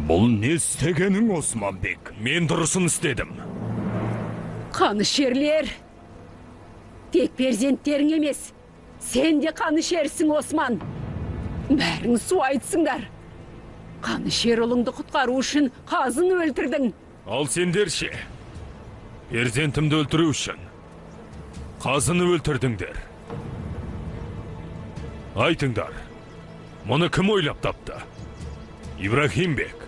Бұл не істегенің, Османбек? Мен дұрысын істедім. Қанішерлер! Тек перзенттерің емес, сен де қанішерсің, Осман. Бәрің су айтсыңдар. Қанішер ұлыңды құтқару үшін қазын өлтірдің. Ал сендер ше? Перзентімді өлтіру үшін қазыны өлтірдіңдер. Айтыңдар, мұны кім ойлап тапты? Ибрахимбек,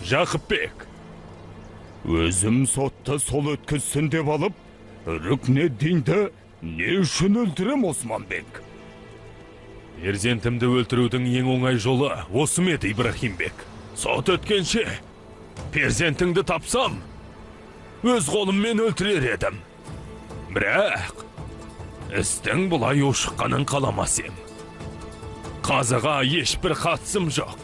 Жақыпбек. Өзім сотты сол өткізсін деп алып, Рүкнеддинді не үшін өлтірем, Османбек? Перзентімді өлтірудің ең оңай жолы осы ма еді, Ибрахимбек? Сот өткенше перзентіңді тапсам, өз қолыммен өлтірер едім. Бірақ істің бұлай ушыққанын қаламас ем. Қазыға ешбір қатысым жоқ.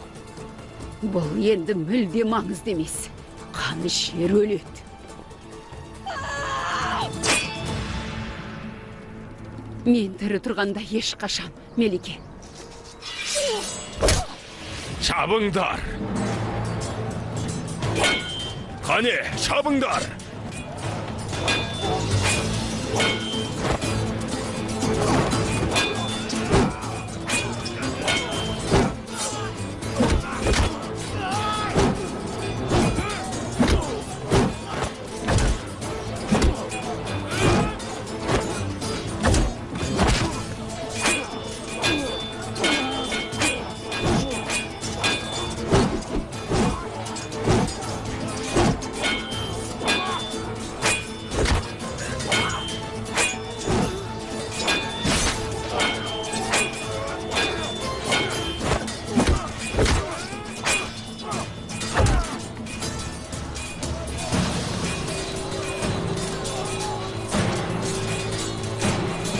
Бұл енді мүлде маңызды емес. Қанішер өледі. Мен тірі тұрғанда ешқашан, Мелике. Шабыңдар! Қане, шабыңдар!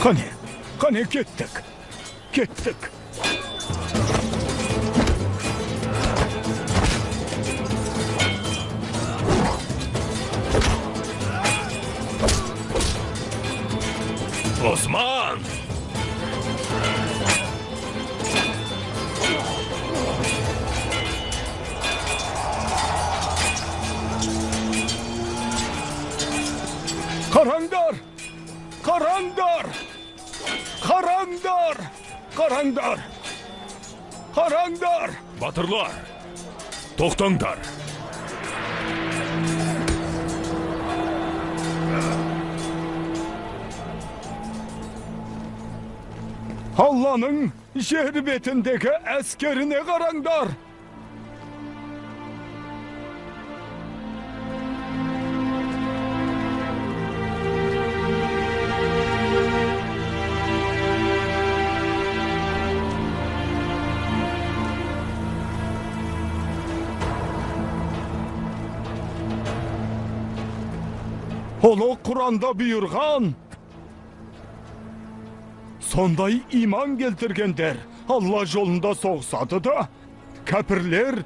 Қане, қане, кеттік, кеттік. Осман! Қараңдар! Қараңдар! Қараңдар! Қараңдар! Қараңдар! Батырлар, тоқтаңдар! Алланың жер бетіндегі әскеріне қараңдар! Ұлы Құранда бұйырған, сондай иман келтіргендер Алла жолында соғысады да, кәпірлер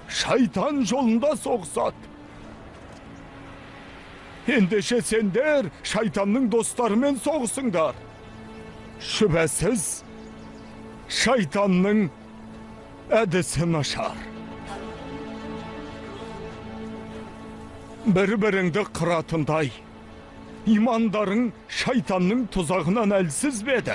шайтан жолында соғысады. Ендеше сендер шайтанның достарымен соғысыңдар. Шүбәсіз, шайтанның әдісі нашар. Бір-біріңді қыратындай, имандарың шайтанның тұзағынан әлсіз бе еді?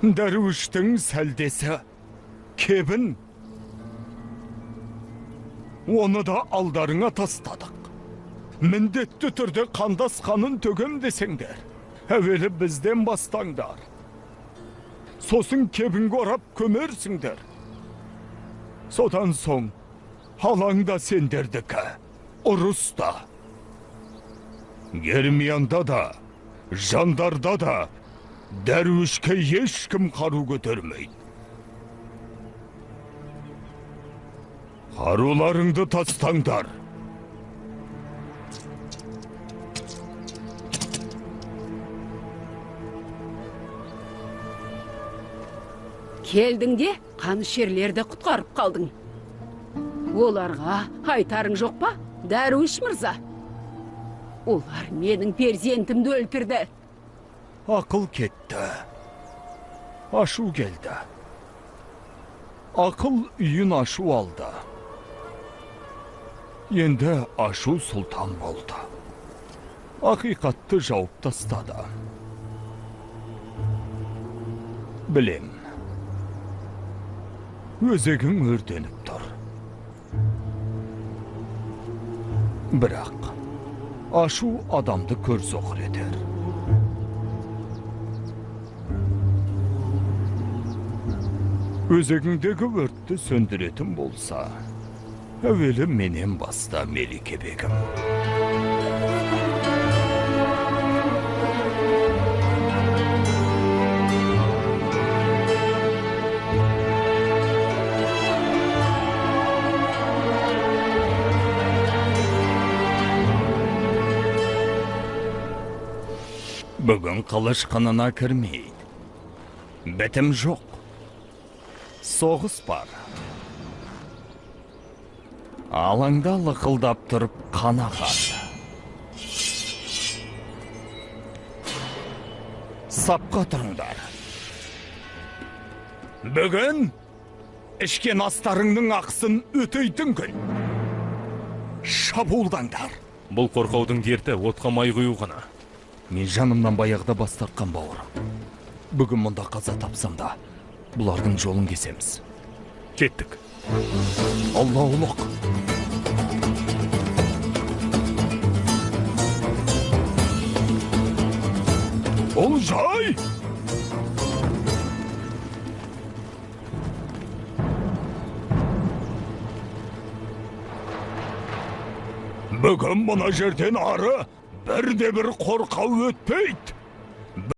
Дәруіштің сәлдесі, кебін, оны да алдарыңа тастадық. Міндетті түрде қандас қанын төгем десеңдер, әуелі бізден бастаңдар. Сосын кебінге орап көмерсіңдер. Содан соң алаң да сендердікі, ұрыс та. Гермиянда да, жандарда да дәруішке ешкім қару көтермейді. Қаруларыңды тастаңдар. Келдің де қанішерлерді құтқарып қалдың. Оларға айтарың жоқ па, Дәруіш мырза? Олар менің перзентімді өлтірді. Ақыл кетті. Ашу келді. Ақыл үйін ашу алды. Енді ашу сұлтан болды. Ақиқатты жауып тастады. Білем, өзегің өртеніп тұр. Бірақ ашу адамды көрсоқыр етер. Өзегіңдегі өртті сөндіретін болса, әуелі менен баста, Мелике бегім. Бүгін қылыш қынына кірмейді. Бітім жоқ. Соғыс бар. Алаңда лықылдап тұрып қан ағады. Сапқа тұрыңдар. Бүгін ішкен астарыңның ақысын өтейтін күн. Шабуылдаңдар. Бұл қорқаудың дерті отқа май құю ғана. Мен жанымнан баяғыда бас тартқан бауырым. Бүгін мұнда қаза тапсам да, бұлардың жолын кесеміз. Кеттік. Алла ұлық. Олжай! Бүгін мына жерден ары бірде бір қорқау өтпейді.